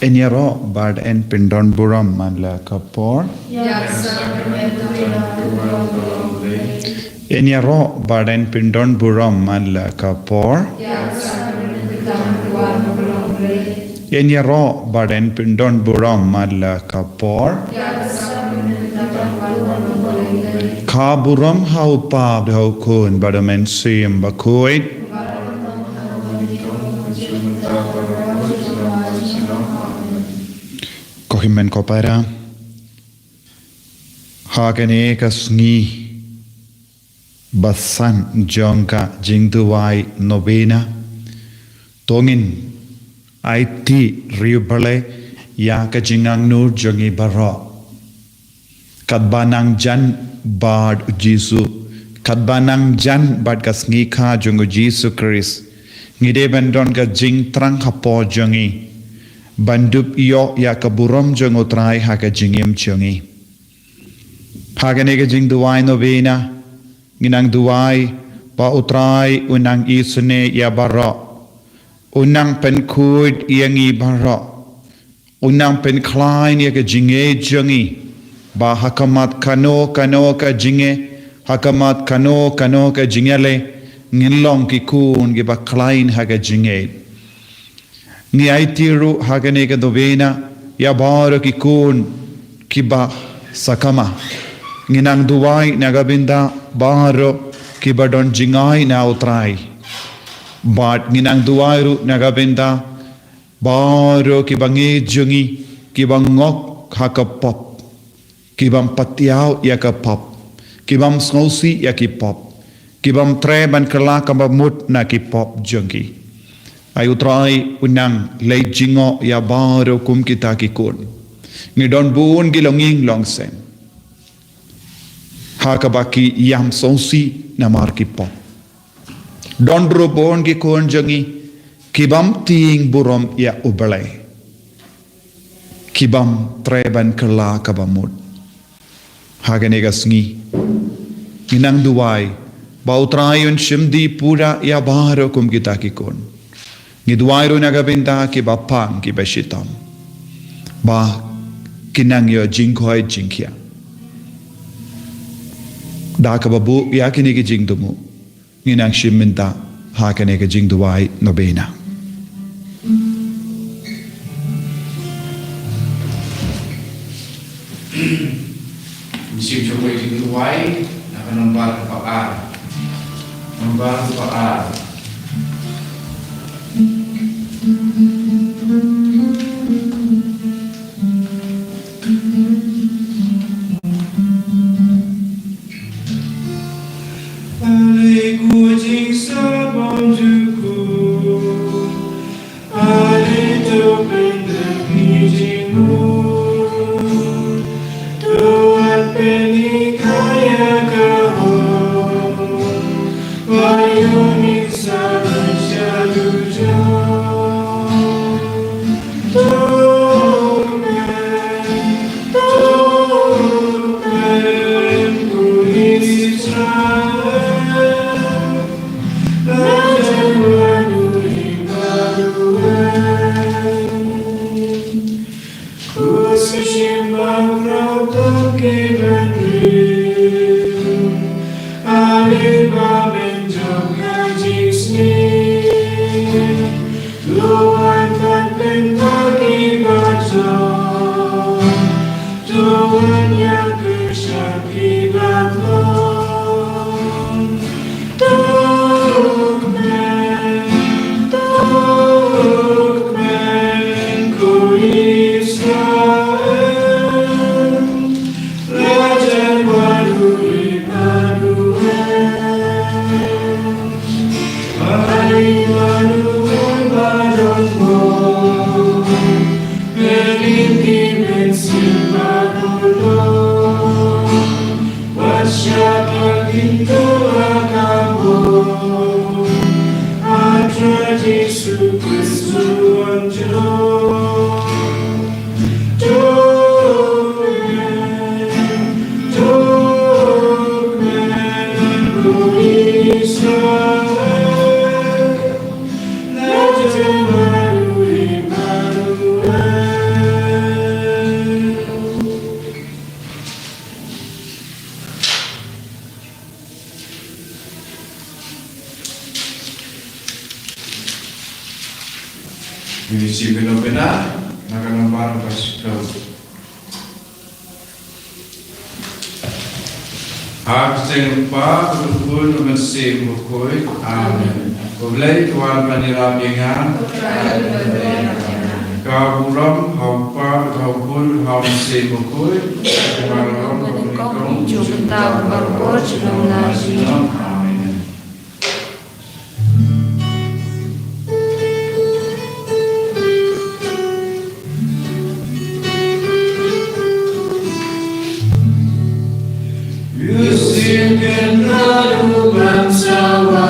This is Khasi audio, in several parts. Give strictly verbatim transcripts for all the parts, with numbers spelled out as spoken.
Yn ïaroh bad yn pyndon burom man la ka por. Yn ïaroh bad yn pyndon burom man la ka por. Yn ïaroh bad yn pyndon burom man la ka por. Ka burom ha u Kpa bad ha u Khun bad ha u Mynsiem Bakhuid. Ko hynmen ko para, ha kane ka sngi ba san jong ka jingduwai novena, to ngin aiti riewblei ïa ka jingangnud jong ngi baroh. Katba nang jan bad u Jisu, katba nang jan bad ka sngi kha jong u Jisu Khrist, ngi dei ban don ka jingthrang hapoh jong ngi ban dup ïoh ïa ka burom jong u Trai ha ka jingim jong ngi. Ha kane ka jingduwai novena, ngi nang duwai ba u Trai un nang isynei ïa baroh, un nang pynkhuid ïa ngi baroh, un nang pynkhlaiñ ïa ka jingngeit jong ngi, ba ha khmat kano kano ka jingeh, ha khmat kano kano ka jingïaleh, ngin long ki khun kiba khlaiñ ha ka jingngeit. Ngi aiti ruh ha kane ka novena ïa baroh ki khun kiba sakma. Ngi nang duwai na ka bynta baroh kiba don jngai na u Trai. Bad ngi nang duwai ruh na ka bynta baroh kiba ngeit jong ngi kiba ngop ha ka pop, kibym pat ïoh ïa ka pop, kibym sngewsih ïa ki pop, kibym treh ban kylla kaba mut na ki pop jong ki. Ai u Trai un nang leit jngoh ïa baroh kum kita ki khun. Ngi don bun ki longïing longsem ha kaba ki ïam sngewsih namar ki pop. Don ruh bun ki khun jong ngi kibym tieng burom ïa u Blei, kibym treh ban kylla kaba mut. Ha kane ka sngi ngi nang duwai ba u Trai un shim dih pura ïa baroh kum kita ki khun. Ngi duwai ruh na ka bynta kiba pang kiba shitom, ba kin nang ïoh jingkhoi jingkhiah. Da kaba buh ïa kine ki jingthmu ngi nang shim bynta ha kane ka jingduwai novena. Ngi shim shawei jingduwai na ka nombar kaba ar. Nombar kaba ar. Ale ku jingsabon jong u, ale to pyndonkam jingmut, to wat pynhikai ïa ka hok, ba ïoh ngin sa leit sha dujok. Lo wan pat pynpaw ki ba jop, to wan ïa ki sha ki ba tong. To kmen, to kmen ko Israel. Ngi shu ïa kano bynta na ka nombar ba shiphew. Ha ka kyrteng u Kpa, bad u Khun, bad u Mynsiem Bakhuid. Amen. U Blei u wan ban ïarap ïa nga. Ka burom ha u Kpa, ha u Khun, ha u Mynsiem Bakhuid. Ka burom ha u Kpa, ha u Khun, ha u Mynsiem Bakhuid. Amen. Mynsiem Kynrad u ban sawa,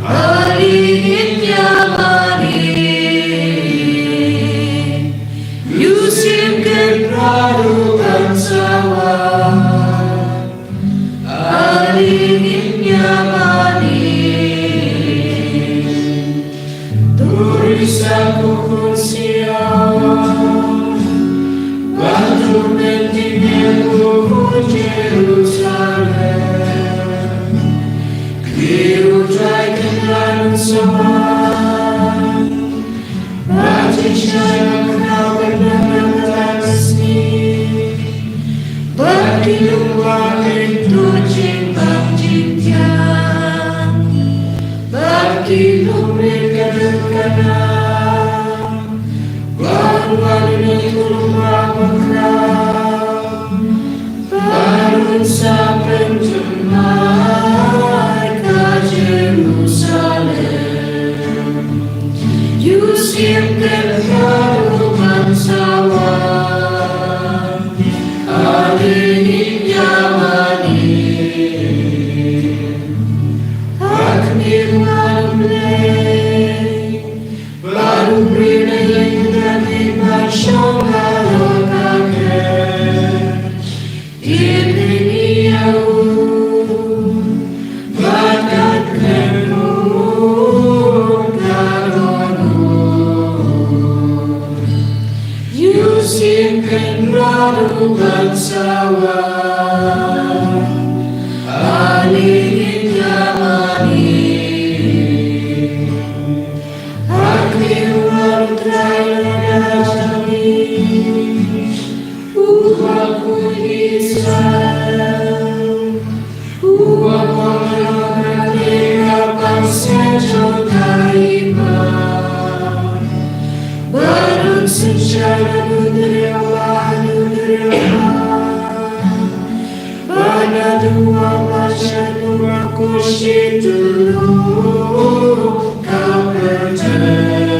ale ngin ïa mane. Mynsiem Kynrad u ban sawa, ale ngin ïa mane. Turi sa ko Khun Sion, ban jurmen ti ne ko Khun Jerusalem. Ki u Trai Kynrad un sa wan, bad jingshai ba khraw kan don ha kata ka sngi. Bad ki lyngba kin duh jingbam jingthiang, bad ki longrit kan don kata. Bad u Blei u lyngba bakhraw, bad un sa pynjynjar ka Jerusalem. Mynsiem Kynrad u ban sawa, ale ngin ïa mane. Ha khmih u Blei, bad u briew na ïing u David ban shong halor ka khet. Ïa pynïaid ïa u, bad kan khlem rung ka dohnud. Mynsiem Kynrad u ban sawa, ale ngin ïa mane. Ha khmih u Trai lada jong ngi, uba khuid Israel, uba kwah halor kane ka pansngiat jong ka hima, bad un synshar na u duriaw bad na u duriaw bad, bad na duwan bad sha duwan, ko shi tyllup ka pyrthei.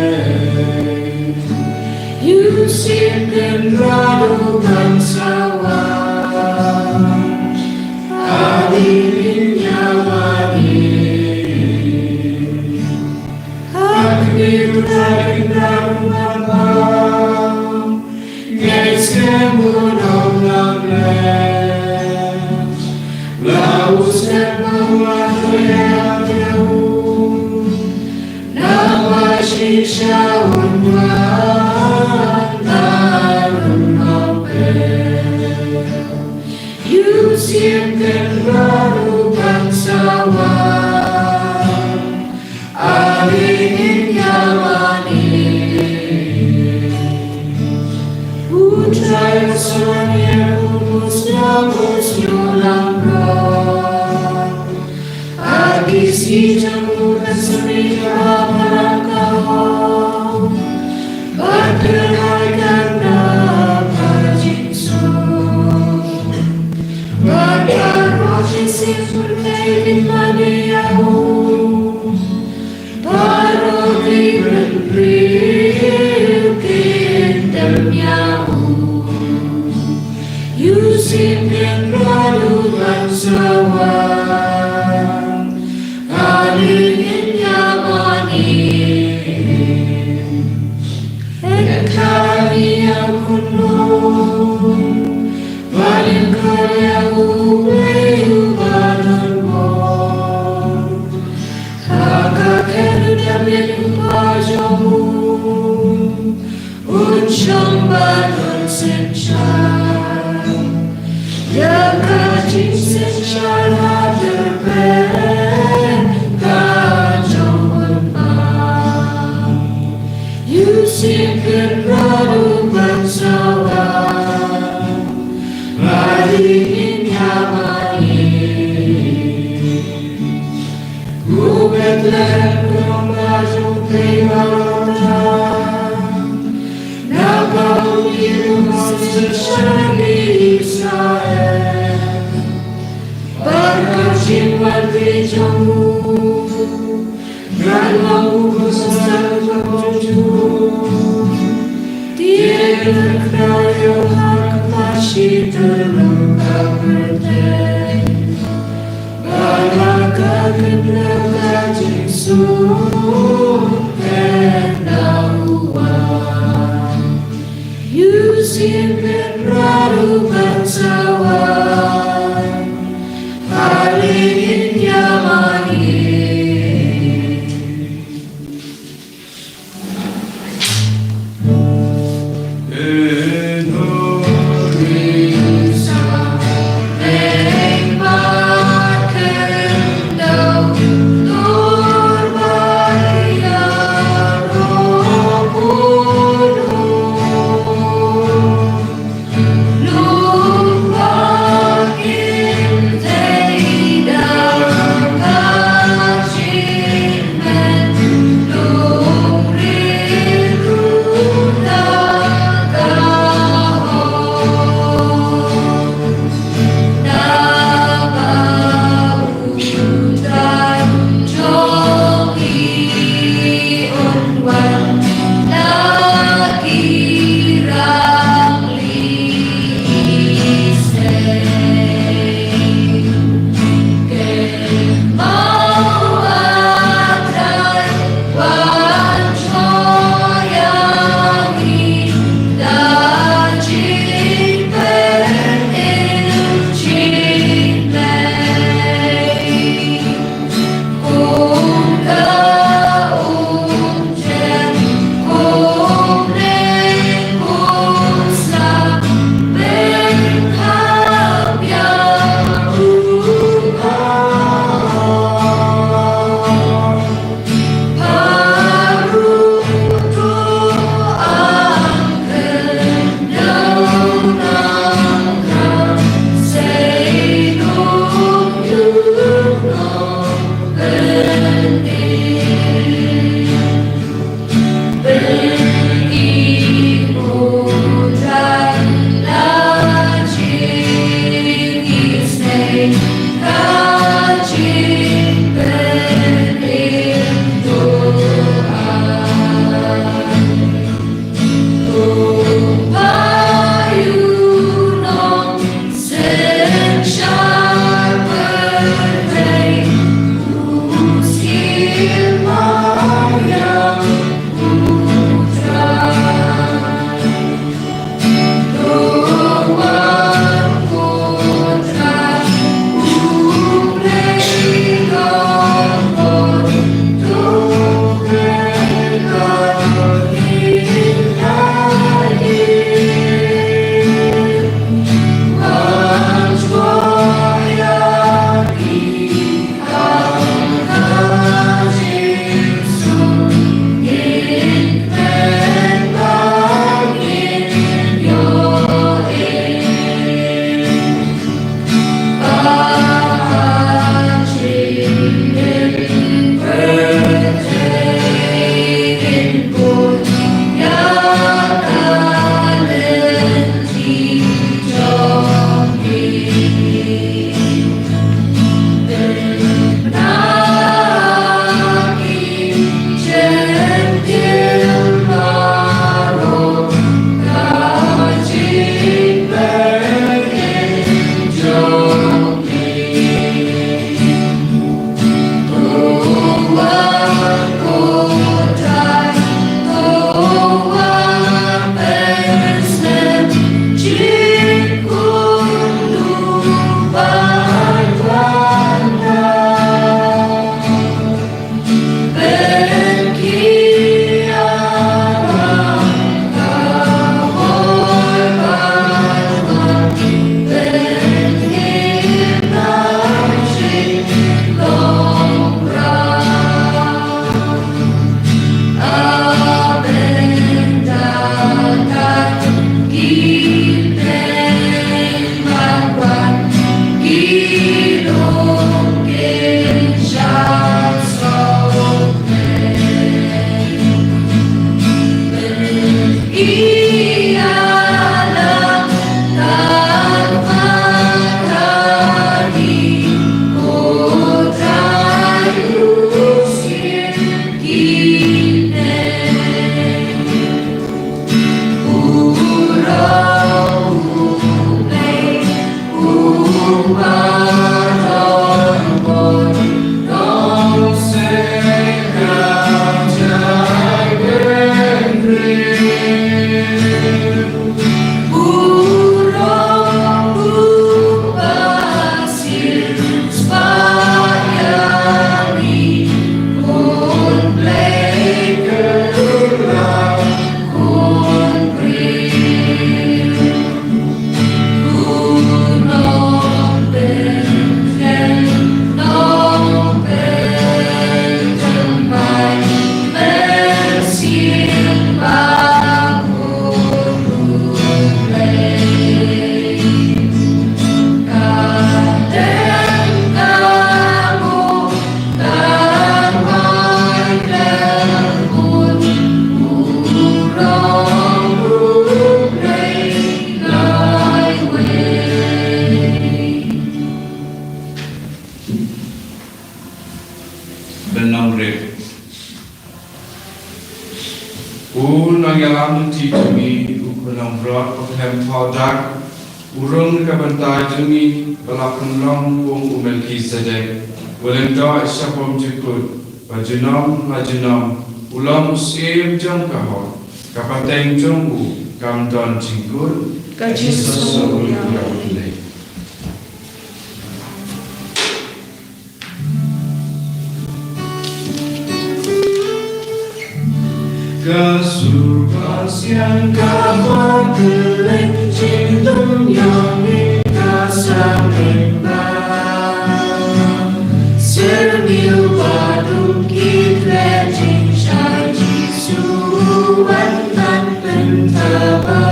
Mynsiem Kynrad u ban sawa, ale ngin ïa mane. Ha khmih u Trai Kynrad u ban paw, ngin skhem u nonglam leh. La u skhem ba u la ïaid ïa u, namar shisha un wan bad un ym pep. Mynsiem Kynrad u ban sawa, ale ngin ïa mane. U Trai u sa wan ïa u musnam u sniew langbrot. Ha ki sngi jong u kan sa mih kaba palat ka hok, bad ka roi kan dap ha jingsuk. Bad baroh shisien pyrthei kin mane ïa u. Baroh ki bynriew kin dem ïa u. Mynsiem Kynrad u ban sawa, ale ngin ïa mane. Ïa kane ka khun lung, ba ngin kren ïa u Blei uba don bor. Ha ka khet u David u kpa jong u, un shong bad un synshar ïa ka jingsynshar ha tyrpeng ka jong u Blei. Sien Kynrad u ban sa wan, ba dei ngin ïa mane. Ko Bethlehem, ka nongbah jong phi baroh, na ka bynta jong u Moses sha Israel, ba ka jingwan ri jong u kan long u khuslai jong u. Te pyrkhat ïa u ha khmat shi tylli ka pyrthei, ba la ka kyndit ka jingsuk, pynban u wan. Ïa u Sien Kynrad u ban sa wan, ba dei ngin ïa mane. Bynriew. U nongïalam lynti jong ngi, u khun langbrot, u khlem thaw dak, u rung ka bynta jong ngi, ba la pynlong kum u Melkisedek, u lyngdoh shaphang jukut, ba junom la junom, u long u syiem jong ka hok, ka pateng jong u, kam don jingkut, ka jingkyrkhu ïa U Blei. Ka sur ka siang ka bor kylleng jingdum ïa ngi ka sa ring ba. Ser miu ba dum ki khleh jingshai Jisu wan ban pyntaba.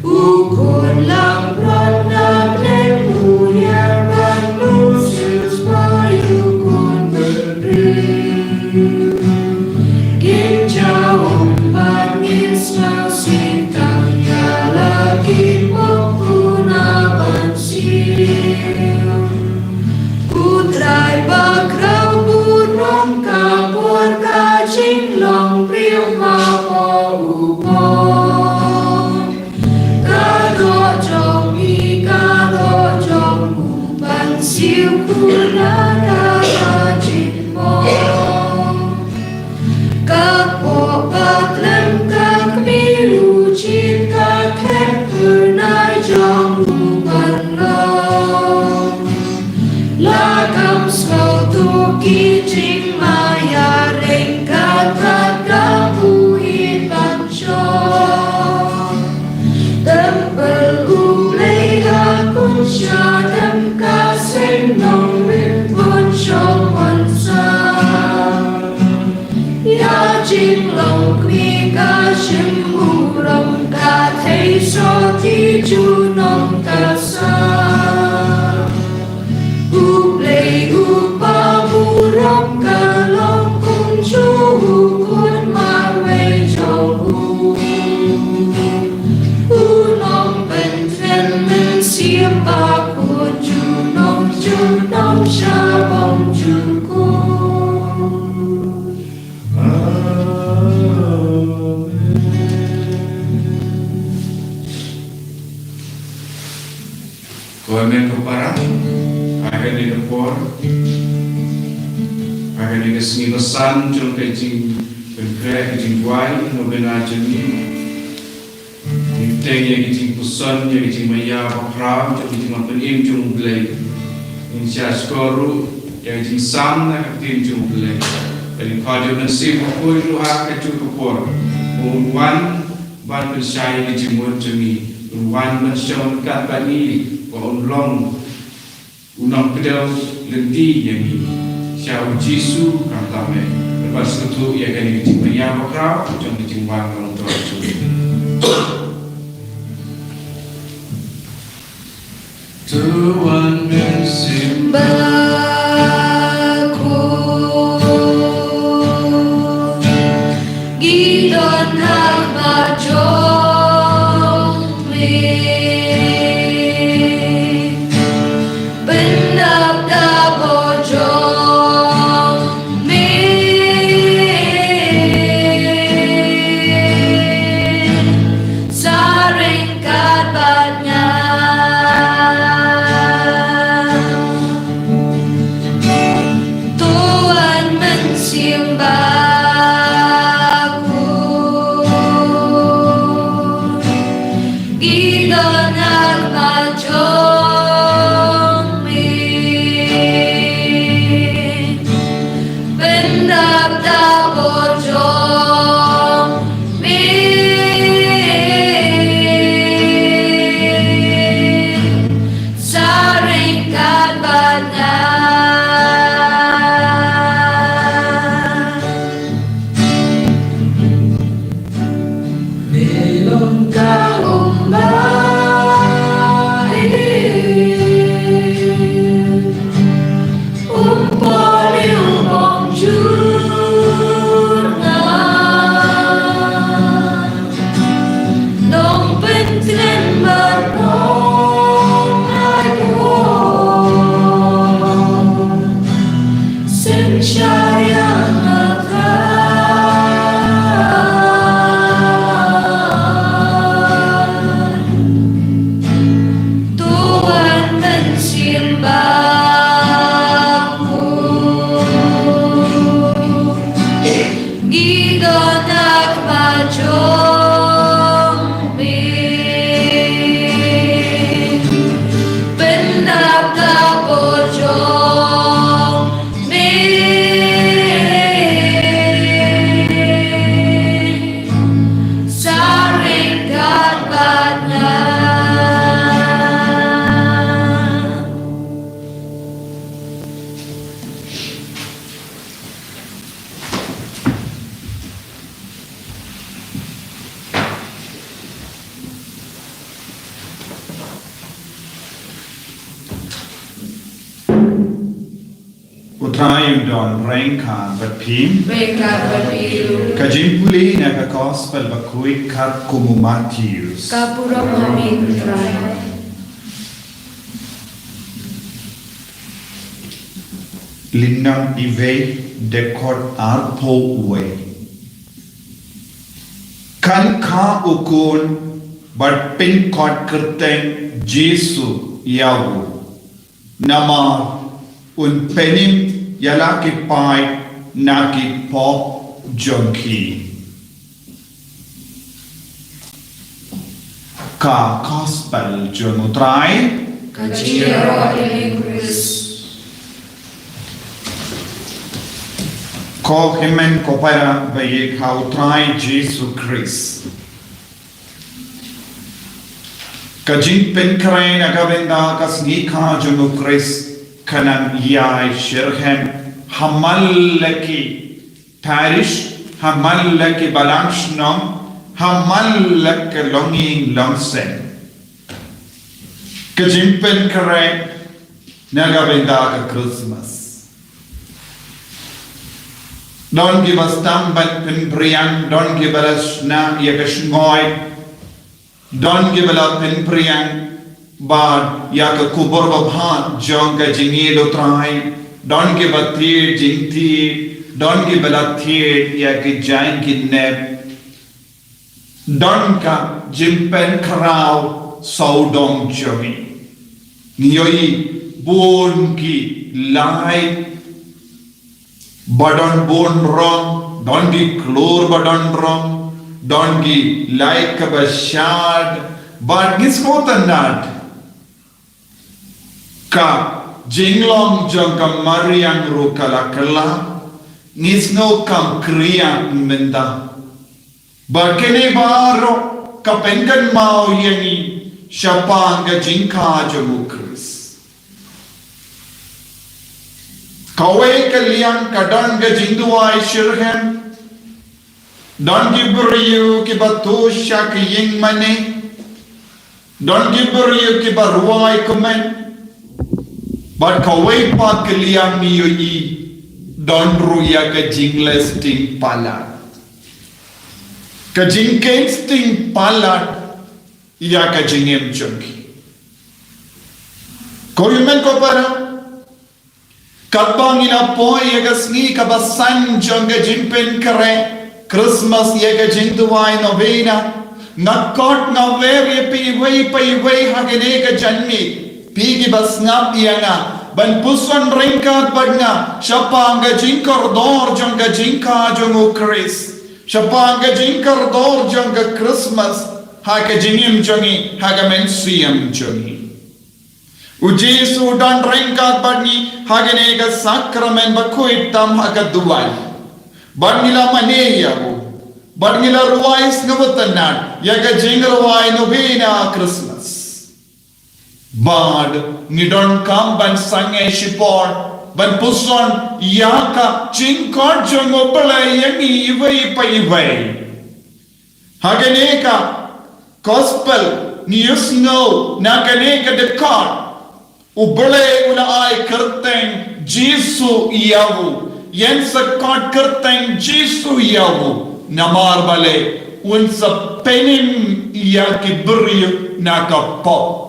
U khun langbrot na pdeng u ïa ban u sus ba u khun bynriew. Ngin jaw um bad ngin sngewsih tang ïa la ki pop khun na ban siew. U Trai bakhraw burom ka bor ka jinglong briew ma u pop. Ka doh jong ngi, ka doh jong u ban siew khun na ka jingmong. Ka pop ba khlem ka kmie u jied ka khleh, phyrnai jong u ban long. La kam sngewthuh ki jingmaïa, ryngkat ka kyrdan ka buit ban shong. Templ U Blei ha khun sha dem ka seng nongrim bun shong wan sa. Ïa jinglong kmie ka shim burom ka thei sha ki junom ka sa. U Blei Uba burom ka long kumjuh u khun marwei jong u. U Nongpynkhreh Mynsiem Bakhuid junom junom sha bymjukut. Amen. Ko hynmen ko para, ha kane ka por, ha kane ka sngi basan jong ka jingpynkhreh, ka jingduwai, novena jong ngi. Ngi teng ïa ki jingpuson, ïa ki jingmaïa bakhraw jong ki jingpynim jong U Blei. Ngin shah shkor ruh ïa ki jingsam na ka ktien jong U Blei. Bad ngi khot ïa U Mynsiem Bakhuid ruh ha kajuh ka por. Ba un wan ban pynshai ïa ki jingmut jong ngi. Un wan ban shong ryngkat bad ngi. Ba un long u nongkdew lynti ïa ngi. Sha U Jisu khamtam eh. Bad sngewthuh ïa kane ka jingmaïa bakhraw jong ka jingwan long jong U. To wan Mynsiem Bakhuid. Ngi don ha khmat jong me. Pyndap da bor jong me. Sa ryngkat bad nga. To wan Mynsiem Bakhuid. Ngi don ha khmat jong me. Ngi don ha khmat jong me, pyndap ka bor jong me. Sa ryngkat bad nga. U Trai un don ryngkat bad phi. Ryngkat bad phi ruh. Ka jingpule na ka Gospel bakhuid katkum u Mathaios. Ka burom ha me, U Trai. Lynnong iwei, dkhot arphew wei. Kan kha u khun bad pynkot kyrteng Jisu ïa u. Namar un pynim ïa la ki paid na ki pop jong ki. Ka Gospel jong U Trai. Ka jingïaroh ïa me, Khrist. Ko hynmen ko para ba ïeit ha U Trai Jisu Khrist. Ka jingpynkhreh na ka bynta ka sngi kha jong U Khrist ka nang ïai shitrhem ha man la ki parish, ha man la ki balang shnong, ha man la ki longïing longsem. Ka jingpynkhreh na ka bynta ka Christmas. Don kiba sdang ban pynpriang, don kiba la shna ïa ka shngoi, don kiba la pynpriang bad ïa ka khubor babha jong ka jingïeit U Trai, don kiba thied jingthied, don kiba la thied ïa ki jaiñ ki nep. Don ka jingpynkhraw sawdong jong ngi. Ngi ïohi bun ki light ba don bun rong, don ki klur ba don rong, don ki light kaba shad, bad ngi sngewtynnat. Ka jinglong jong ka mariang ruh ka la kylla, ngi sngew kam kriah mynta. Bad kane baroh ka pynkynmaw ïa ngi shaphang ka jingkha jong U Khrist. Kawei ka liang ka don ka jingduwai shitrhem, don ki briew kiba tu sha ka ïing mane, don ki briew kiba rwai kmen, bad kawei pat ka liang ngi ïohi don ruh ïa ka jingleh sting palat. Ka jingkheiñ sting palat ïa ka jingim jong ki. Ko hynmen ko para, katba ngi la poi ïa ka sngi kaba san jong ka jingpynkhreh Christmas ïa ka jingduwai novena, nga khot nga wer ïa phi iwei pa iwei ha kane ka janmiet, phi kiba sngap ïa nga, ban puson ryngkat bad nga shaphang ka jingkordor jong ka jingkha jong U Khrist, shaphang ka jingkordor jong ka Christmas ha ka jingim jong ngi, ha ka mynsiem jong ngi. U Jisu u don ryngkat bad ngi ha kane ka sakramen bakhuid tam ha ka duwan. Bad ngi la mane ïa u. Bad ngi la rwai sngewtynnat ïa ka jingrwai novena Christmas. Bad ngi donkam ban sangeh shipor ban puson ïa ka jingkhot jong U Blei ïa ngi iwei pa iwei. Ha kane ka gospel ngi ïohsngew na kane ka dkhot, U Blei u la ai kyrteng Jisu ïa u. Ïeng sa khot kyrteng Jisu ïa u, namar balei un sa pynim ïa ki briew na ka pop.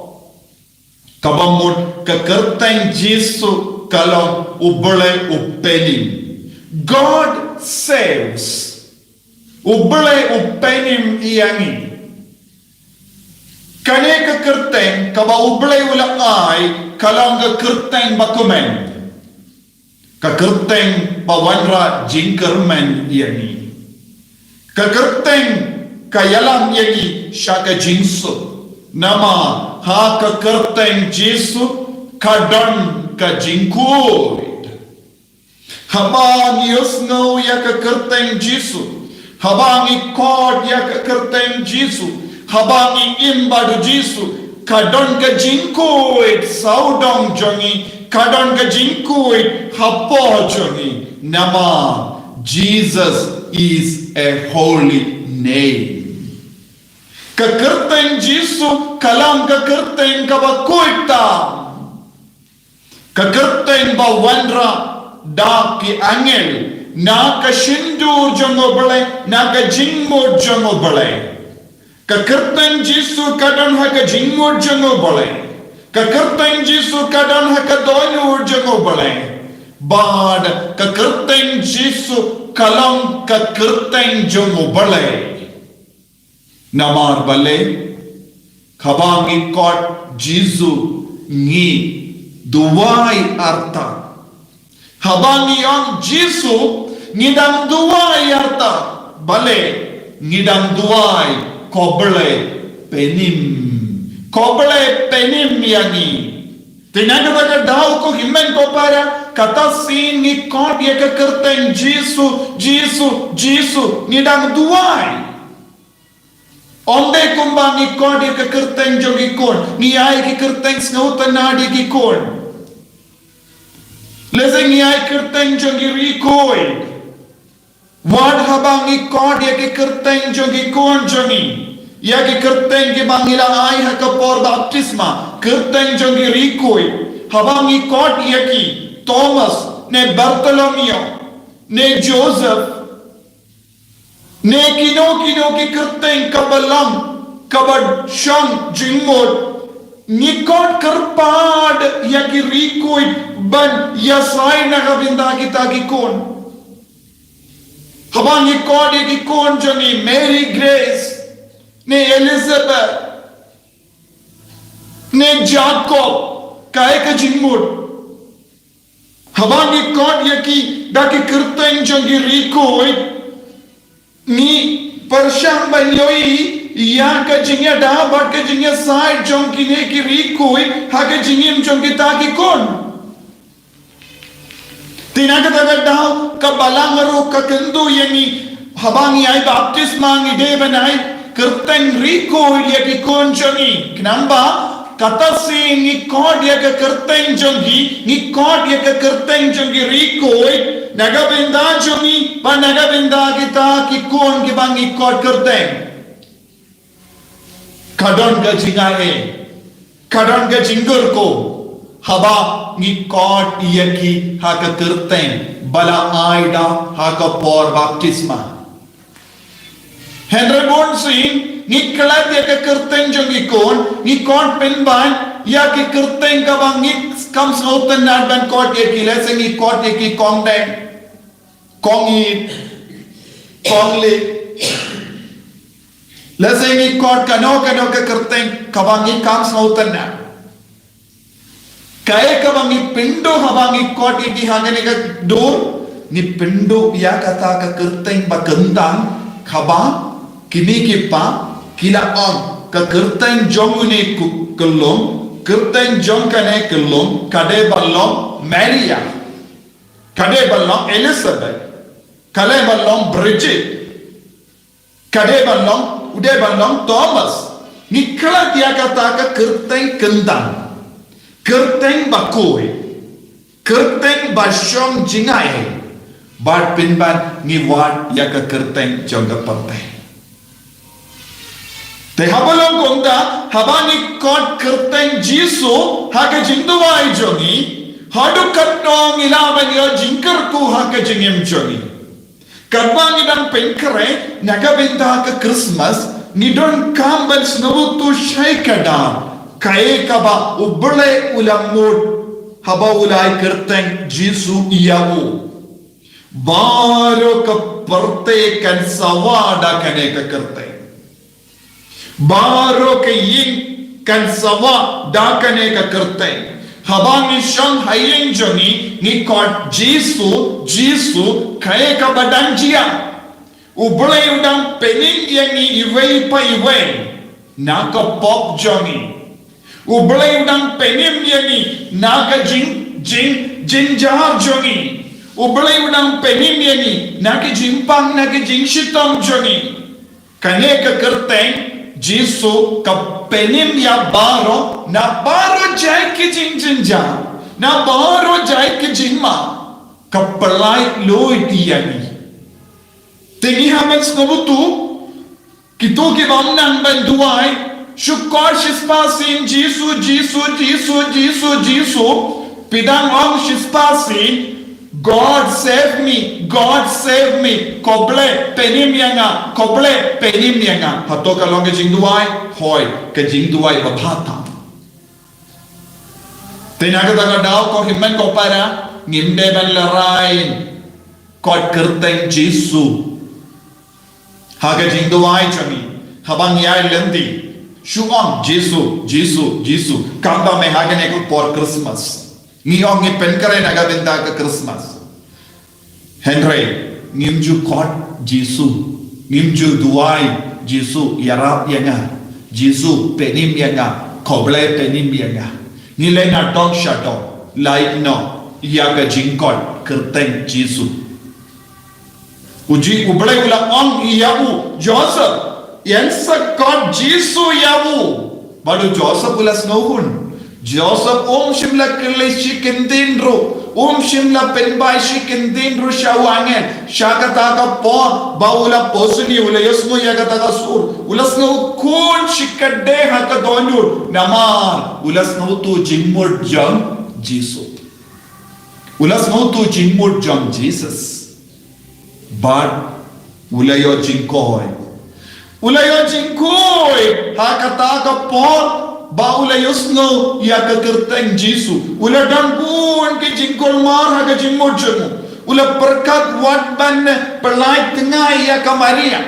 Kaba mut ka kyrteng Jisu ka long U Blei u pynim. God saves. U Blei u pynim ïa ngi. Kane ka kyrteng kaba U Blei u la ai ka long ka kyrteng ba kmen. Ka kyrteng ba wanrah jingkyrmen ïa ngi. Ka kyrteng ka ïalam ïa ngi sha ka jingsuk. Namar ha ka kyrteng Jisu ka don ka jingkhuid. Haba ngi ïohsngew ïa ka kyrteng Jisu, haba ngi khot ïa ka kyrteng Jisu, haba ngi im bad u Jisu, ka don ka jingkhuid sawdong jong ngi, ka don ka jingkhuid hapoh jong ngi. Namar Jesus is a holy name. Ka kyrteng Jisu ka long ka kyrteng kaba khuid tam. Ka kyrteng ba wanrah da ki angel na ka shyntur jong U Blei, na ka jingmut jong U Blei. Ka kyrteng Jisu ka don ha ka jingmut jong U Blei. Ka kyrteng Jisu ka don ha ka dohnud jong U Blei. Bad ka kyrteng Jisu ka long ka kyrteng jong U Blei. Namar balei, haba ngi khot Jisu ngi duwai artat. Haba ngi ong Jisu ngi dang duwai artat. Balei ngi dang duwai? Khublei pynïap. Khublei pynïap ïa ngi. Te na kata ka daw ko hynmen ko para, kata sien ngi khot ïa ka kyrteng Jisu, Jisu, Jisu, ngi dang duwai. Ym dei kumba ngi khot ïa ka kyrteng jong ki khun, ngi ai ki kyrteng sngewtynnad ïa ki khun. Lehse ngi ai kyrteng jong ki ri khuid. Wat haba ngi khot ïa ki kyrteng jong ki khun jong ngi, ïa ki kyrteng kiba ngi la ai ha ka por baptisma, kyrteng jong ki ri khuid. Haba ngi khot ïa ki Thomas, ne Bartholomew, ne Joseph, ne kino kino ki kyrteng kaba long, kaba shong jingmut, ngi khot kyrpad ïa ki ri khuid ban ïasaid na ka bynta kita ki khun. Haba ngi khot ïa ki khun jong ngi Mary Grace, ne Elizabeth, ne Jacob, kaei ka jingmut. Haba ngi khot ïa ki da ki kyrteng jong ki ri khuid, ngi pyrshang ban ïohi ïa ka jingïada bad ka jingïasaid jong kine ki ri khuid ha ka jingim jong kita ki khun. Te na kata ka daw ka Balang ruh ka kyntu ïa ngi, haba ngi ai baptisma ngi dei ban ai kyrteng ri khuid ïa ki khun jong ngi. Khnang ba kata sien ngi khot ïa ka kyrteng jong ki, ngi khot ïa ka kyrteng jong ki ri khuid na ka bynta jong ngi bad na ka bynta kita ki khun kiba ngi khot kyrteng. Ka don ka jingai, ka don ka jingkyrkhu haba ngi khot ïa ki ha ka kyrteng ba la ai da ha ka por baptisma. Hynrei bun sien ngi klet ïa ka kyrteng jong ki khun, ngi khot pynban ïa ki kyrteng kaba ngi kam sngewtynnad ban khot ïa ki, lehse ngi khot ïa ki Kong Deng, Kong Ïeit, Kong Lieh. Lehse ngi khot kano kano ka kyrteng kaba ngi kam sngewtynnad. Kaei kaba ngi pynduh haba ngi khot ïa ki ha kane ka dur? Ngi pynduh ïa kata ka kyrteng ba kyntang, kaba kine ki pa ki la ong ka kyrteng jong une ka kyllum, kyrteng jong kane ka kyllum ka dei ban long Maria. Ka dei ban long Elizabeth, ka dei ban long Bridget, ka dei ban long, u dei ban long Thomas. Ngi klet ïa kata ka kyrteng kyntang, kyrteng ba khuid, kyrteng ba shong jingai, bad pynban ngi wad ïa ka kyrteng jong ka pyrthei. Te haba long kumta, haba ngi khot kyrteng Jisu ha ka jingduwai jong ngi, haduh katno ngi lah ban ïoh jingkyrkhu ha ka jingim jong ngi. Katba ngi dang pynkhreh na ka bynta ka Christmas, ngi donkam ban sngewthuh shai kdar kaei kaba U Blei u la mut haba u la ai kyrteng Jisu ïa u. Baroh ka pyrthei kan sawa da kane ka kyrteng. Baroh ka ïing kan sa wah da kane ka kyrteng. Haba ngi shong ha ïing jong ngi, ngi khot Jisu, Jisu, kaei kaba dang jia. U Blei u dang pynim ïa ngi iwei pa iwei na ka pop jong ngi. U Blei u dang pynim ïa ngi na ka jing, jing, jynjar jong ngi. U Blei u dang pynim ïa ngi na ka jingpang, na ka jingshitom jong ngi. Kane ka kyrteng Jisu ka pynim ïa baroh, na baroh jait ki jingjynjar, na baroh jait ki jingma, ka pynlait luid ïa ngi. Te ngi hap ban sngewthuh, kito ki bym nang ban duwai, shu khot shispah sien Jisu, Jisu, Jisu, Jisu, Jisu, phi dang ong shispah sien, God save me, God save me, ko Blei pynim ïa nga, ko Blei pynim ïa nga. Hato ka long ka jingduwai? Hooid, ka jingduwai babha tam. Te na kata ka daw ko hynmen ko para, ngim dei ban lehraiñ, khot kyrteng Jisu ha ka jingduwai jong ngi. Haba ngi ïaid lynti, shu ong Jisu, Jisu, Jisu. Kumba mynta ha kane ka por Christmas, ngi ong ngi pynkhreh na ka bynta ka Christmas. Hynrei ngim ju khot Jisu, ngim ju duwai Jisu ïarap ïa nga, Jisu pynim ïa nga, ko Blei pynim ïa nga. Ngi leit na dong sha dong, lait noh ïa ka jingkhot kyrteng Jisu. U Ji-, U Blei u la ong ïa u Joseph, yn sa khot Jisu ïa u. Bad u Joseph u la sngewhun. Joseph um shym la kylli shi kyntien ruh, um shym la pynbai shi kyntien ruh sha u angel. Sha kata ka por ba u la poi sha ngi, u la ïohsngew ïa kata ka sur, u la sngewkhun shikatdei ha ka dohnud, namar u la sngewthuh jingmut jong Jisu. U la sngewthuh jingmut jong Jisu. Bad u la ïoh jingkhuid. U la ïoh jingkhuid ha kata ka por ba u la ïohsngew ïa ka kyrteng Jisu. U la don bun ki jingkulmar ha ka jingmut jong u. U la pyrkhat wat ban pyllait tnga ïa ka Maria.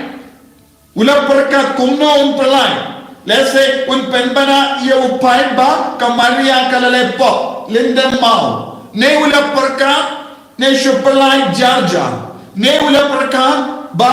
U la pyrkhat kumno un pyllait. Lehse un pynbna ïa u paid ba ka Maria ka la leh pop lyngdon maw. Ne u la pyrkhat ne shu pyllait jar jar. Ne u la pyrkhat ba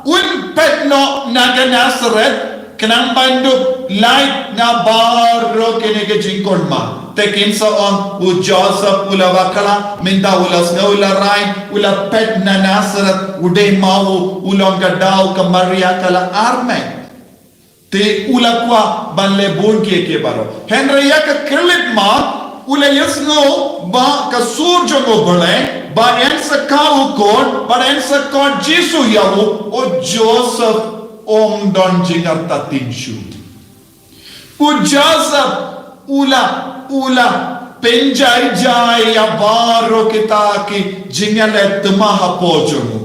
un peit noh na ka Nasareth, khnang ban dup lait na baroh kine ki jingkulmar. Te kin sa ong u Joseph u la bakla, mynta u la sngew, u la rai, u la peit na Nasareth, u dei maw u, u long ka daw ka Maria ka la armet. Te u la kwah ban leh bun kiei kiei baroh. Hynrei ïa ka khyllipmat, u la ïohsngew ba ka sur jong U Blei, ba yn sa khot u khun, ba yn sa khot Jisu ïa u, u Joseph um don jingartatien shuh. U Joseph u la, u la pynjai jai ïa baroh kita ki jingïaleh thymmai hapoh jong u.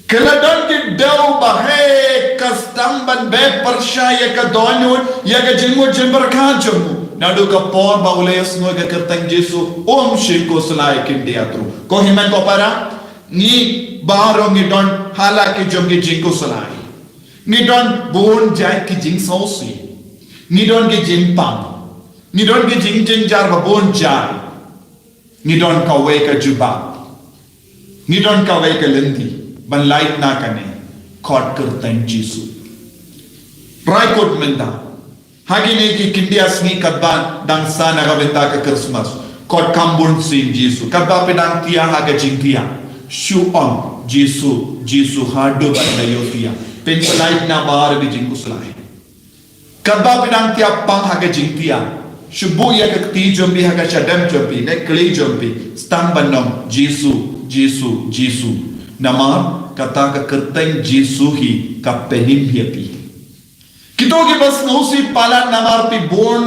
Ka la don ki daw ba heh ka sdang ban beh pyrshah ïa ka dohnud, ïa ka jingmut jingpyrkhat jong u. Naduh ka por ba u la ïohsngew ïa ka kyrteng Jisu, um shym khuslai, khyndiat ruh. Ko hynmen ko para, ngi baroh ngi don ha la ki jong ki jingkhuslai. Ngi don bun jait ki jingsngewsih. Ngi don ki jingpang. Ngi don ki jingjynjar ba bun jait. Ngi don kawei ka jubab. Ngi don kawei ka lynti ban lait na kane, khot kyrteng Jisu. Rai kut mynta. Ha kine ki khyndiat sngi katba dang sah na ka bynta ka Christmas, khot kham bun sien Jisu. Katba phi dang thiah ha ka jingthiah, shu ong Jisu, Jisu haduh ba la ïohthiah. Pynlait na baroh ki jingkhuslai. Katba phi dang thiah pang ha ka jingthiah, shu buh ïa ka kti jong phi ha ka shadem jong phi ne khlieh jong phi, sdang ban ong Jisu, Jisu, Jisu. Namar kata ka kyrteng Jisu hi ka pynim ïa phi. Kito kiba sngewsih palat namar phi bun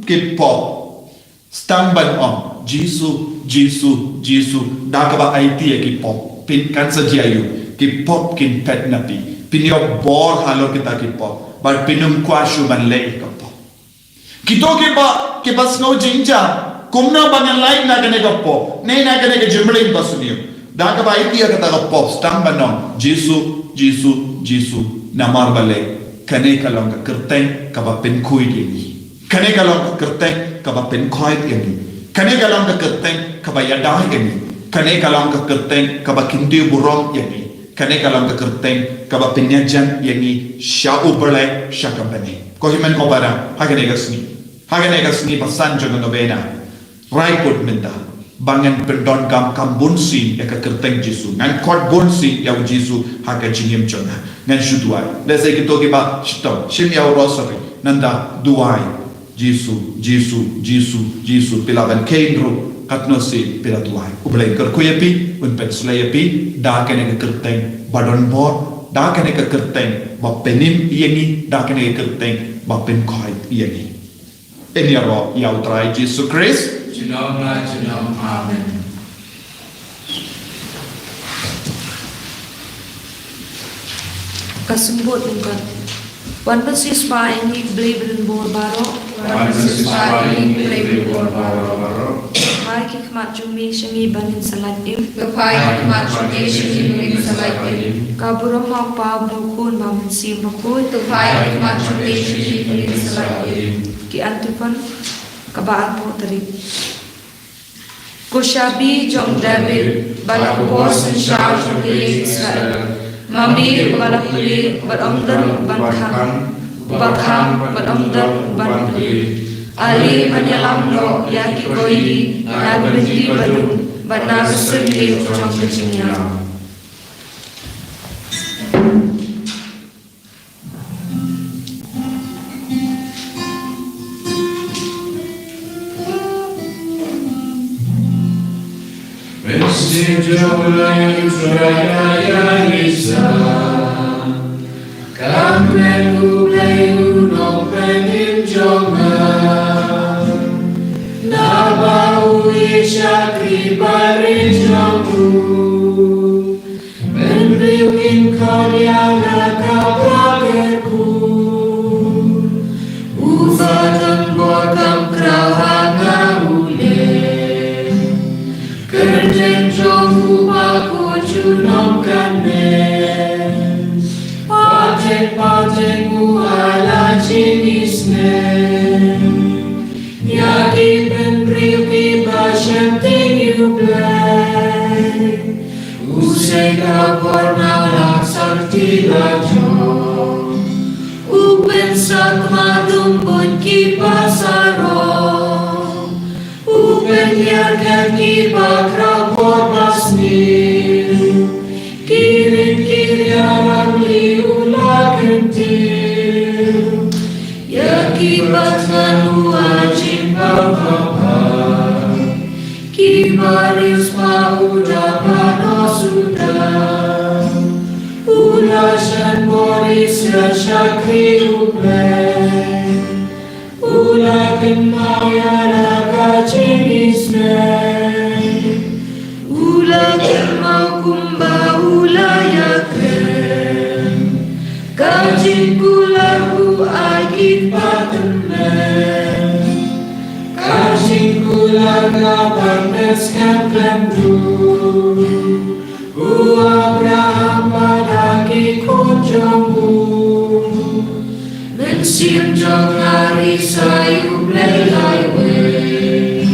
ki pop, sdang ban ong Jisu, Jisu, Jisu. Da kaba aiti ïa ki pop, phin, kan sa jia aiu? Ki pop kin peit na phi. Phin ïoh bor halor kita ki pop, bad phin ym kwah shuh ban leh ïa ka pop. Kito kiba, kiba sngew jingjia kumno ba ngan lait na kane ka pop ne na kane ka jingmlien basniew, da kaba aiti ïa kata ka pop, sdang ban ong Jisu, Jisu, Jisu. Namar balei? Kane ka long ka kyrteng kaba pynkhuid ïa ngi. Kane ka long ka kyrteng kaba pynkhuid ïa ngi. Kane ka long ka kyrteng kaba ïada ïa ngi. Kane ka long ka kyrteng kaba kyntiew burom ïa ngi. Kane ka long ka kyrteng kaba pynïajan ïa ngi sha U Blei sha ka bneng. Ko hynmen ko para, ha kane ka sngi, ha kane ka sngi ba san jong ka novena, rai kut mynta ba ngan pyndonkam kam bunsien ïa ka kyrteng Jisu. Ngan khot bunsien ïa U Jisu ha ka jingim jong nga. Ngan shu duwai. Lehse kito kiba shitom, shim ïa u rosary. Nangta duwai: Jisu, Jisu, Jisu, Jisu. Phi lah ban kheiñ ruh katno sien phi la duwai. U Blei un kyrkhu ïa phi, un pynshlei ïa phi da kane ka kyrteng ba don bor, da kane ka kyrteng ba pynim ïa ngi, da kane ka kyrteng ba pynkhuid ïa ngi. Ngin ïaroh ïa U Trai Jisu Khrist. Junom la junom. Amen. Ka symboh lyngkot. Wan ban siewspah ïa ngi, Blei ba don bor baroh. Wan ban siewspah ïa ngi, Blei ba don bor baroh. Phai ki khmat jong me sha ngi ba ngin sa lait im. Phai ki khmat jong me sha ngi ba ngin sa lait im. Ka burom ha U Kpa, U Khun bad U Mynsiem Bakhuid. Phai ki khmat jong me sha ngi ba ngin sa lait im. Ki antiphon kaba arphew tarik. Ko Shabi jong David, bad ko Bor Synshar jong ka ïing Israel, ma me uba la pule bad ym don uban khang, uba khang bad ym don uban pule. Ale ban ïalam noh ïa ki koidi na ka bynta ba dum bad na ka syrngiew jong ka jingïap. Mynsiem jong U Blei U Trai ka ïaisah, ka met U Blei U Nongpynim jong nga, naba u ïeit shakri barit jong u. Bynriew kin khot ïa nga ka Bakyrkhu. U Fadong bor kam khraw ha nga u leh. Kyrteng jong u Bakhuid junom kan meh. Pateng pateng u ai la jingisynei. Ïa ki bynriew kiba sheptieng ïa U Blei. U seng ka por na la sakti la jong. U pynsakma dum bun kiba sarong. U pynïar ïa kiba khraw bor ba sniew. Ki rit ki ïalam li u la kyntiew. Ïa kiba thngan u ai jingpynbha. Kiba riewspah u da baroh suda. U la shan bor ïa ki shakri U Blei. U la kynmaw ïa la ka jingisynei. U la kynmaw kumba u la ïakren. Ka jingkular u ai ki pateng. Ka jingkular ka ban beh skhem khlem dur. U Abraham bad ki khun jong u. Mynsiem jong nga ri sa ïa U Blei laiwei.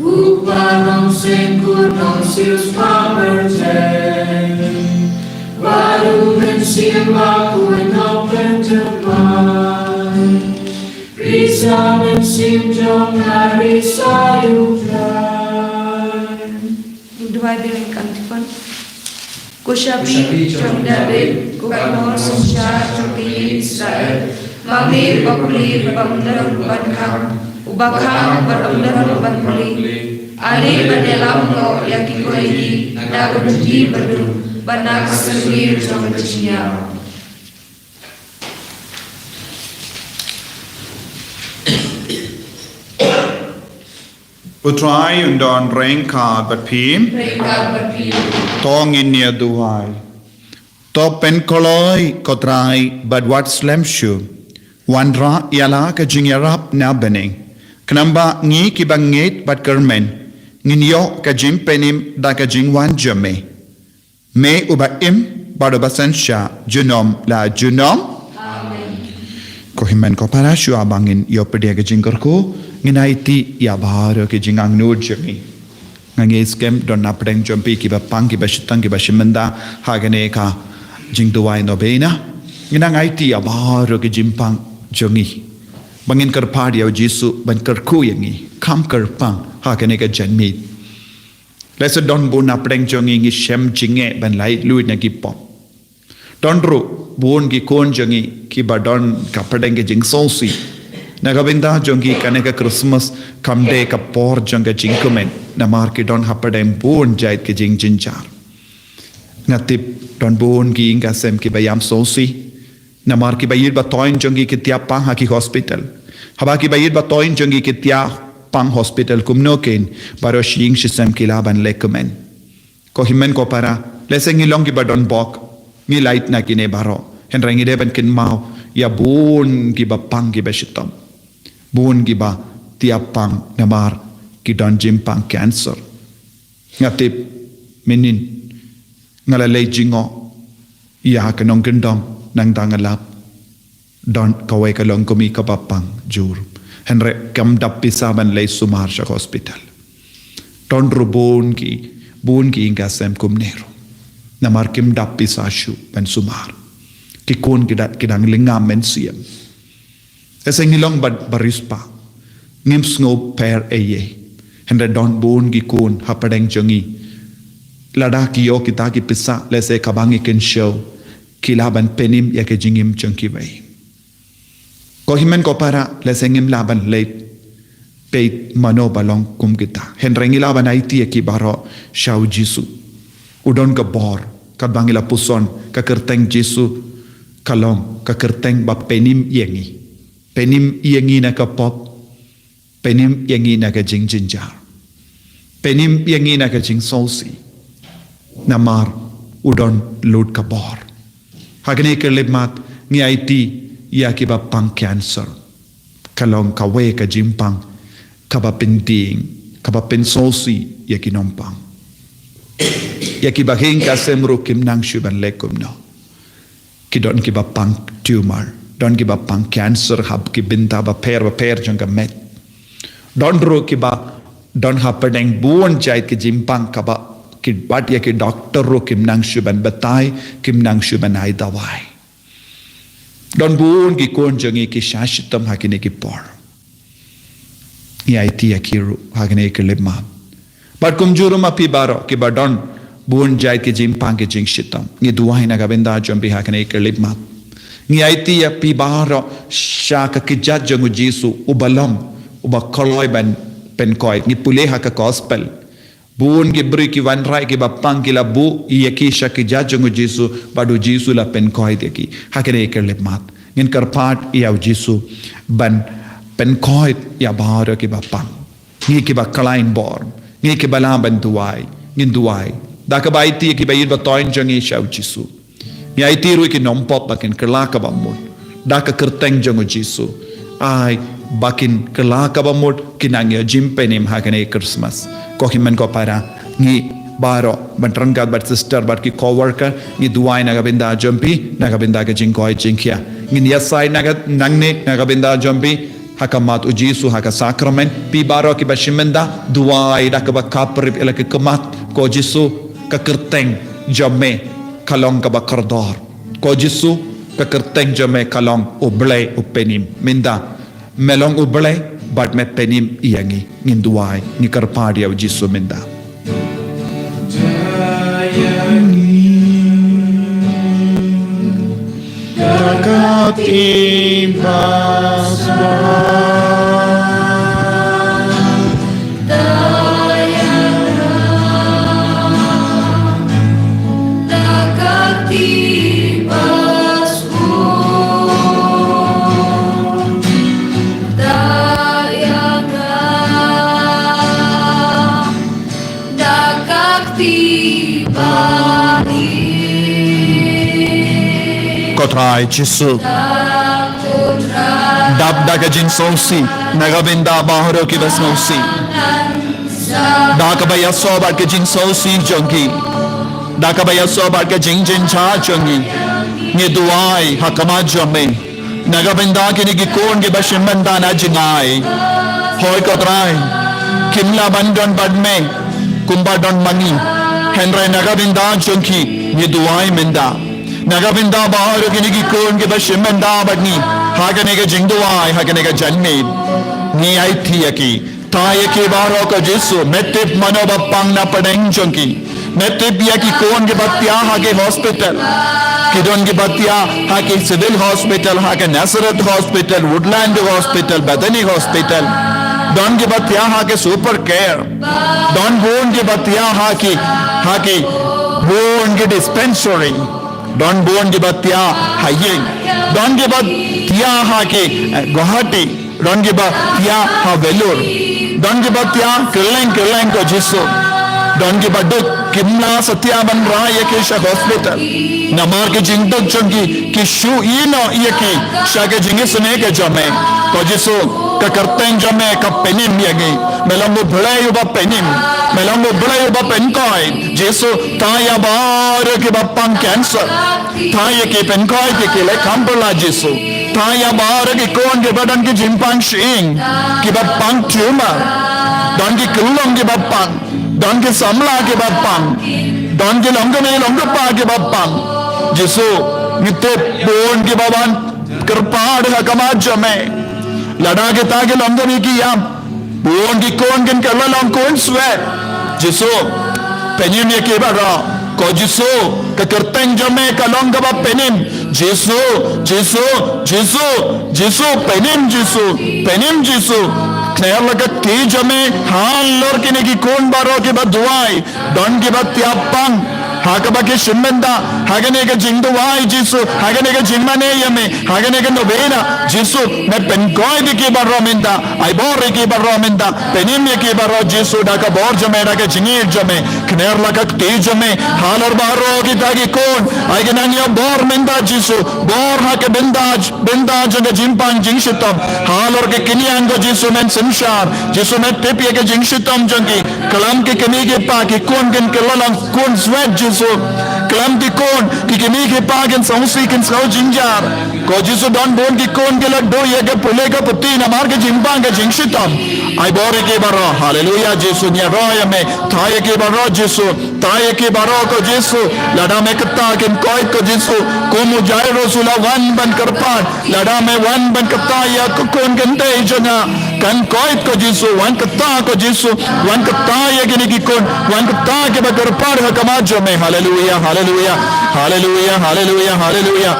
U Kpa Nongseng Khuid Nongsiewspah Pyrthei. Bad U Mynsiem Bakhuid Nongpynthymmai. Ri sa mynsiem jong nga ri sa ïa U Blei. Duwai biang ïa ka antiphon. Ko Shabi jong David, ko Bor Synshar jong ka ïing Israel, ma me uba pule bad ym don uban khang, uba khang bad ym don uban pule. Ale ban ïalam noh ïa ki koidi na ka bynta ba dum bad na ka syrngiew jong ka jingïap. U Trai un don ryngkat bad phi. Ryngkat bad phi. To ngin ïa duwai. To pynkloi ko Trai bad wat slem shuh. Wanrah ïa la ka jingïarap na bneng. Khnang ba ngi kiba ngeit bad kyrmen ngin ïoh ka jingpynim da ka jingwan jong me. Me uba im bad uba synshar junom la junom. Amen. Ko hynmen ko para, shuwa ba ngin ïoh pdiang ka jingkyrkhu, ngin aiti ïa baroh ki jingangnud jong ngi. Nga ngeit skhem don napdeng jong phi kiba pang, kiba shitom, kiba shimynda ha kane ka jingduwai novena. Ngin nang aiti ïa baroh ki jingpang jong ngi, ba ngin kyrpad ïa u Jisu ban kyrkhu ïa ngi, kham kyrpang ha kane ka janmiet. Lehse don bun napdeng jong ngi ngi shem jingeh ban lait luid na ki pop. Don ruh bun ki khun jong ngi kiba don hapdeng ka jingsngewsih. Na ka bynta jong ki kane ka Christmas kam dei ka por jong ka jingkmen, namar ki don hapdeng bun jait ka jingjynjar. Nga tip don bun ki ïing ki sem kiba ïam sngewsih, namar kiba ïeit ba thoiñ jong ki ki thiah pang ha ki hospital. Haba kiba ïeit ba thoiñ jong ki ki thiah pang hospital, kumno kein baroh shi ïing shi sem ki lah ban leh kmen. Ko hynmen ko para, lehse ngi long kiba don bok, ngi lait na kine baroh. Hynrei ngi dei ban kynmaw ïa bun kiba pang, kiba shitom, bun kiba thiah pang namar ki don jingpang cancer. Nga tip mynnin nga la leit jngoh ïa ka nongkyndong, nangta nga lap don kawei ka longkmie kaba pang jur, hynrei kam dap pisa ban leit sumar sha hospital. Don ruh bun ki, bun ki ïing ki sem kumne ruh, namar kim dap pisa shuh ban sumar. Ki khun ki da, ki dang lyngngam mynsiem. Lehse ngi long ba, ba riewspah, ngim sngew pher ei ei. Hynrei don bun ki khun hapdeng jong ngi, lada ki ïoh kita ki pisa, lehse kaba ngi kynshew, ki lah ban pynim ïa ka jingim jong kiwei. Ko hynmen ko para, lehse ngim lah ban leit peit mano ba long kum kita, hynrei ngi lah ban aiti ïa ki baroh sha u Jisu. U don ka bor, katba ngi la puson, ka kyrteng Jisu ka long ka kyrteng ba pynim ïa ngi. Pynim ïa ngi na ka pop, pynim ïa ngi na ka jingjynjar, pynim ïa ngi na ka jingsngewsih. Namar u don lut ka bor. Ha kane ka khyllipmat ngi aiti ïa kiba pang cancer. Ka long kawei ka jingpang kaba pyndieng, kaba pynsngewsih ïa ki nongpang. Ïa kiba ïing ki sem ruh kim nang shuh ban leh kumno. Ki don kiba pang tumor, don kiba pang cancer ha ki bynta bapher bapher jong ka met. Don ruh kiba don hapdeng bun jait ki jingpang kaba ki, bad ïa ki doktor ruh kim nang shuh ban batai, kim nang shuh ban ai dawai. Don bun ki khun jong ngi ki shah shitom ha kine ki por. Ngi aiti ïa ki ruh ha kane ka khyllipmat. Bad kumjuh ruh ma phi baroh kiba don bun jait ki jingpang ki jingshitom, ngi duwai na ka bynta jong phi ha kane ka khyllipmat. Ngi aiti ïa phi baroh sha ka kjat jong u Jisu uba long, uba kloi ban pynkoit. Ngi pule ha ka gospel, bun ki briew ki wanrah kiba pang ki la buh ïa ki sha kjat jong u Jisu, bad u Jisu la pynkoit ïa ki. Ha kane ka khyllipmat ngin kyrpad ïa u Jisu ban pynkoit ïa baroh kiba pang. Ngi kiba khlaiñ bor, ngi kiba lah ban duwai, ngin duwai. Da kaba aiti ïa kiba ïeit ba thoiñ jong ngi sha u Jisu. Ngi aiti ruh ïa ki nongpop ba kin kylla kaba mut da ka kyrteng jong u Jisu. Ai ba kin kylla kaba mut, kin nang ïoh jingpynim ha kane ka Christmas. Ko hynmen ko para, ngi baroh, bad ryngkat bad sister bad ki co-worker, ngi duwai na ka bynta jong phi, na ka bynta ka jingkoit jingkhiah. Ngin ïasaid na ka, nangne na ka bynta jong phi ha khmat u Jisu ha ka sakramen. Phi baroh kiba shimynda, duwai da kaba khaprip ïa la ka khmat. Ko Jisu, ka kyrteng jong me ka long kaba kordor. Ko Jisu, ka kyrteng jong me ka long U Blei u pynim. Mynta me long U Blei bad me pynim ïa ngi. Ngin duwai, ngi kyrpad ïa u Jisu mynta. Ko Trai Jisu, dap da ka jingsngewsih na ka bynta baroh kiba sngewsih. Da kaba ïasoh bad ka jingsngewsih jong ki, da kaba ïasoh bad ka jingjynjar jong ki, ngi duwai ha khmat jong me. Na ka bynta kine ki khun kiba shim bynta na jngai. Hoi ko Trai, kim lah ban don bad me kumba don ma ngi. Hynrei na ka bynta jong ki ngi duwai mynta. Na ka bynta baroh kine ki khun kiba shim bynta bad ngi ha kane ka jingduwai, ha kane ka janmiet, ngi aiti ïa ki. Thaw ïa ki baroh ko Jisu, me tip mano ba pang na pdeng jong ki. Me tip ïa ki khun kiba thiah ha ki hospital. Ki don kiba thiah ha ki Civil Hospital, ha ki Nazareth Hospital, Woodland Hospital, Bethany Hospital. Don kiba thiah ha ki Super Care. Don bun kiba thiah ha ki, ha ki bun ki dispensary. Don bun kiba thiah ha ïing. Don kiba thiah ha ki, eh, Guwahati. Don kiba thiah ha Vellore. Don kiba thiah kylleng kylleng ko Jisu. Don kiba duk, kim lah satia ban rai ïa ki sha hospital. Namar ki jingduk jong ki, ki shu ïehnoh ïa ki sha ka jingisynei ka jong me. Ko Jisu, ka kyrteng jong me ka pynim ïa ngi. Me long U Blei uba pynim. Me long U Blei uba pynkhuid. Jisu, thaw ïa baroh kiba pang cancer. Thaw ïa ki, pynkhuid ïa ki, leh kham pura Jisu. Thaw ïa baroh ki khun kiba don ki jingpang shyieng, kiba pang tumor. Don ki khyllung kiba pang. Don ki samla kiba pang. Don ki longkmie longkpa kiba pang. Jisu, ngi tip bun kiba wan kyrpad ha khmat jong me. Lada kita ki longkmie ki ïap, bun ki khun kin kylla long khun swet. Jisu, pynim ïa ki baroh. Ko Jisu, ka kyrteng jong me ka long kaba pynim. Jisu, Jisu, Jisu, Jisu, pynim Jisu, pynim Jisu. Kner la ka kti jong me halor kine ki khun baroh kiba duwai. Don kiba thiah pang ha kaba ki shim bynta ha kane ka jingduwai Jisu, ha kane ka jingmane ïa me, ha kane ka novena Jisu. Me pynkhuid ïa ki baroh mynta, ai bor ïa ki baroh mynta, pynim ïa ki baroh Jisu da ka bor jong me, da ka jingïeit jong me. Kner la ka kti jong me halor baroh kita ki khun, ai ka nang ïa bor mynta Jisu, bor ha ka bynta bynta jong ka jingpang jingshitom. Halor ki khñiang ko Jisu men synshar. Jisu me tip ïa ka jingshitom jong ki. Khlem ki kmie ki kpa ki khun kin kylla long khun swet Jisu. Khlem ki khun ki kmie ki kpa kin sngewsih kin sngew jynjar. Ko Jisu don bun ki khun ki la duh ïa ka pule ka puthi namar ka jingpang ka jingshitom. Ai bor ïa ki baroh. Haleluya Jisu ngi ïaroh ïa me. Thaw ïa ki baroh Jisu. Thaw ïa ki baroh ko Jisu. Lada me kata kin khuid ko Jisu. Kum u Jairus u la wan ban kyrpad. Lada me wan ban kata ïa ka khun kynthei jong nga. Kan khuid ko Jisu. Wan kata ko Jisu. Wan kata ïa kine ki khun. Wan kata kiba kyrpad ha khmat jong me. Haleluya, haleluya. Haleluya, haleluya, haleluya.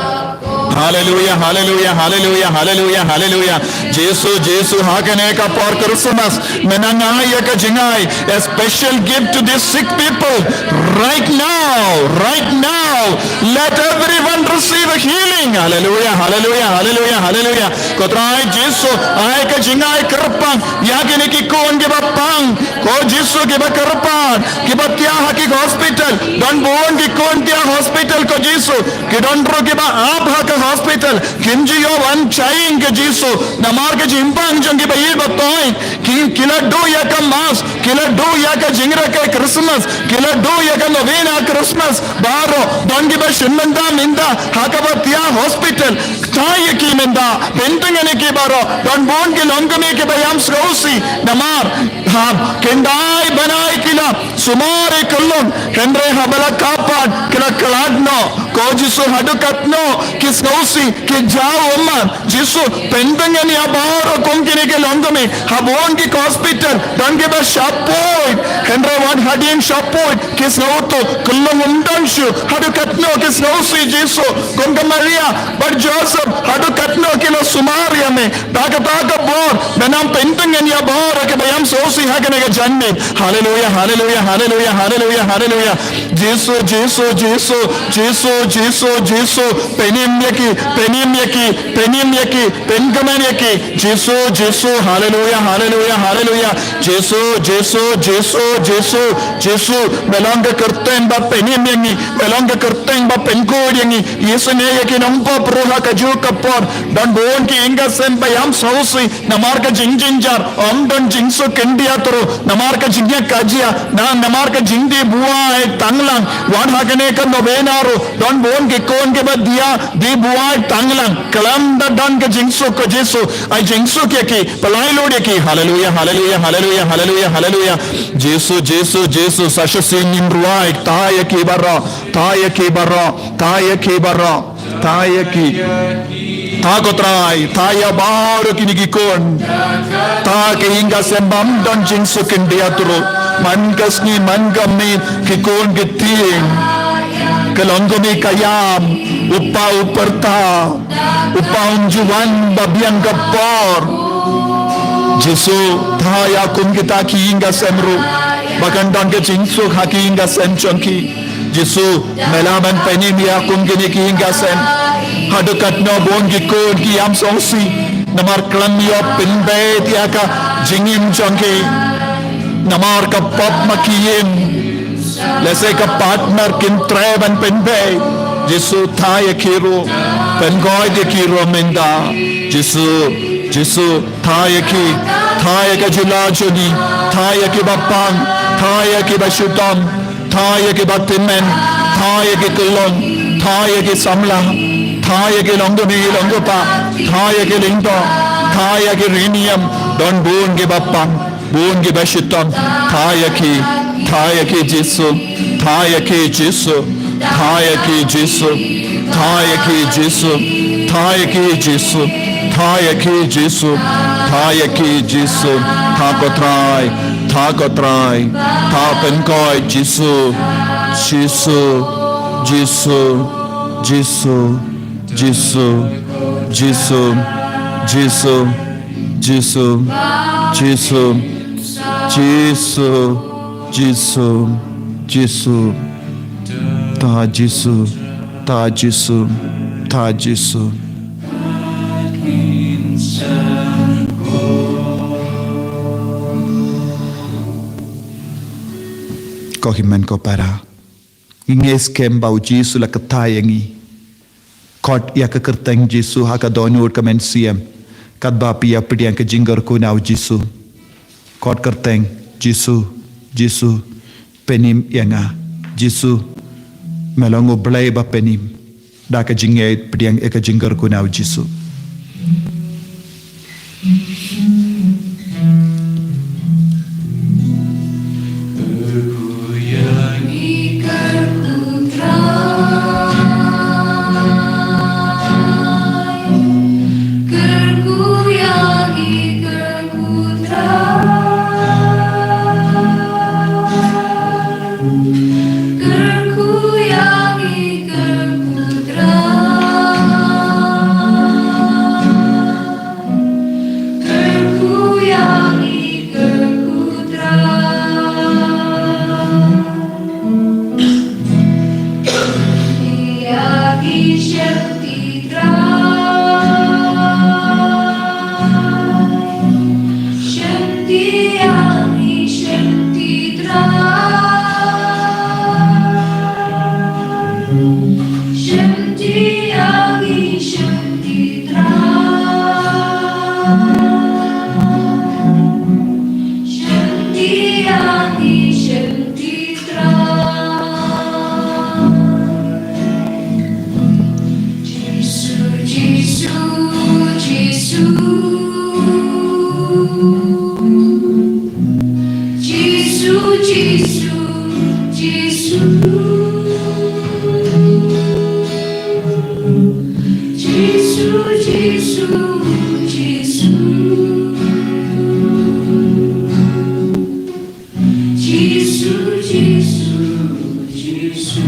Haleluya, haleluya, haleluya, haleluya, haleluya. Jisu, Jisu, ha kane ka por Christmas, me nang ai ïa ka jingai, a special gift to these sick people. Right now, right now, let everyone receive a healing. Haleluya, haleluya, haleluya, haleluya. Ko Trai Jisu, ai ka jingai kyrpang ïa kine ki khun kiba pang. Ko Jisu kiba kyrpad, kiba thiah ha ki hospital. Don bun ki khun thiah hospital ko Jisu. Ki don ruh kiba ap ha ka hospital. Kim ju ïoh wan shyieng ko Jisu. Namar ka jingpang jong kiba ïeit ba thoh. Ki, ki la duh ïa ka mass, ki la duh ïa ka jingrakhe Christmas, ki la duh ïa ka novena Christmas. Baroh, don kiba shim bynta mynta ha kaba thiah hospital. Thaw ïa ki mynta, pyntngen ïa ki baroh. Don bun ki longkmie kiba ïam sngewsih. Namar haba kin dei ban ai ki la sumar ïa ka long, hynrei haba la kyrpad ki la khlad noh. Ko Jisu haduh katno ki sngewsih, ki jaw ummat. Jisu pyntngen ïa baroh kum kine ki longkmie. Ha bun ki hospital don kiba shapoh, hynrei wat hadien shapoh ki sngewthuh ka long um don shuh. Haduh katno ki sngewsih Jisu, kum ka Maria bad Joseph, haduh katno ki la sumar ïa me. Da kata ka bor, me nang pyntngen ïa baroh kiba ïam sngewsih ha kane ka janmiet. Haleluya, haleluya, haleluya, haleluya, haleluya. Jisu, Jisu, Jisu, Jisu, Jisu, Jisu. Pynim ïa ki, pynim ïa ki, pynim ïa ki, pynkmen ïa ki. Jisu, Jisu, haleluya, haleluya, haleluya. Jisu, Jisu, Jisu, Jisu. Jisu, me long ka kyrteng ba pynim ïa ngi, me long ka kyrteng ba pynkhuid ïa ngi. Isynei ïa ki nongpop ruh ha kajuh ka por. Don bun ki ïing ki sem ba ïam sngewsih namar ka jingjynjar, ym don jingsuk khyndiat ruh, namar ka jingïakajia, na namar ka jingdih buaid tang lang. Wat ha kane ka novena ruh don bun ki khun kiba dih, dih buaid tang lang. Khlem da don ka jingsuk, ko Jisu, ai jingsuk ïa ki, pynlait lut ïa ki. Haleluia, haleluia, haleluia, haleluia, haleluia. Jisu, Jisu, Jisu, sa shisien ngin rwai, tha ïa ki baroh, tha ïa ki baroh, tha ïa ki baroh, tha ïa ki. Tha, ko Trai, tha ïa baroh kine ki khun. Tha ki ïing ki sem bym don jingsuk khyndiat ruh. Man ka sngi, man ka miet, ki khun ki tieng. Ka long kmie ka ïam, u pa u pyrta, u pa um ju wan ba biang ka por. Jisu, tha ïa kum kita ki ïing ki sem ruh ba kan don ka jingsuk ha ki ïing ki sem jong ki. Jisu, me lah ban pynim ïa kum kine ki ïing ki sem. Haduh katno bun ki khun ki ïam sngewsih namar khlem ïoh pynbeit ïa ka jingim jong ki. Namar ka pop ma ki im. Lehse ka partner kim treh ban pynbeit. Jisu, tha ïa ki ruh. Pynkhuid ïa ki ruh mynta. Jisu, Jisu, tha ïa ki. Tha ïa ka jylla jong ngi. Tha ïa kiba pang. Tha ïa kiba shitom. Tha ïa kiba tymmen. Tha ïa ki khyllung. Tha ïa ki samla. Tha ïa ki longkmie longkpa. Tha ïa ki lyngdoh. Tha ïa ki rynïeng. Don bun kiba pang. Bun kiba shitom, tha ïa ki, tha ïa ki Jisu, tha ïa ki Jisu, tha ïa ki Jisu, tha ïa ki Jisu, tha ïa ki Jisu, tha ïa ki Jisu, tha ïa ki Jisu, tha ko Trai, tha ko Trai, tha pynkhuid Jisu, Jisu, Jisu, Jisu, Jisu, Jisu, Jisu. Jisu, Jisu, Jisu, Jisu, Jisu. Tha Jisu, tha Jisu, tha Jisu. Ko hynmen ko para. Ngi ngeit skhem ba u Jisu la kata ïa ngi. Khot ïa ka kyrteng Jisu ha ka dohnud ka mynsiem. Katba phi ïa pdiang ka jingkyrkhu na u Jisu. Khot kyrteng Jisu, Jisu, pynim ïa nga. Jisu, me long u Blei ba pynim. Da ka jingngeit pdiang ïa ka jingkyrkhu na u Jisu. Jisu, Jisu, Jisu.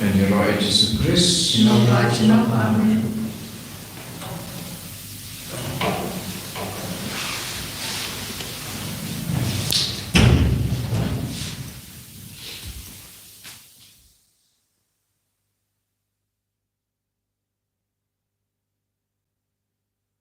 Yn ïaroh ïa Jisu Khrist. Shalom. Shalom.